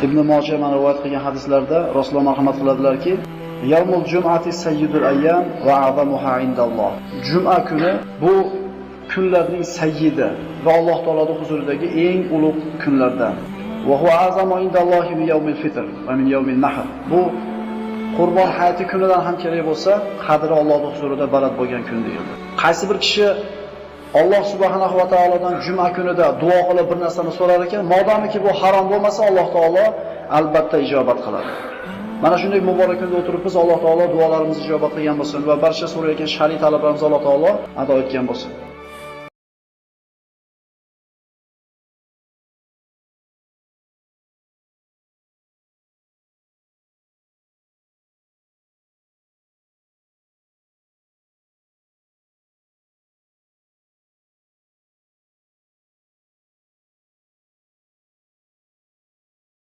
Ibn Moja mana rivoyat qilgan hadislarda Rasululloh marhamat qiladilarki, Yawmul jum'ati sayyidul ayyam va a'zamuha indalloh. Juma kuni bu kunlarning sayyidi va Alloh taoloning huzuridagi eng ulug' kunlardan. Va huwa a'zamu indallohi min yawmil fitr va min yawmin nahr. Bu Qurbon hayiti kunidan ham kerak bo'lsa, qadri Allohning huzurida baland bo'lgan kun deyildi. Qaysi bir kishi Alloh subhanahu va taolodan juma kunida duo qilib bir narsani so'rar ekan, modomiki bu harom bo'lmasa, Alloh taolo albatta ijobat qiladi. Mana shunday muborak kunda o'tiribmiz, Alloh taolo duolarimizni ijobat qilgan bo'lsin va barcha so'rayotgan shariy talablarimizni Alloh taolo ado etgan bo'lsin.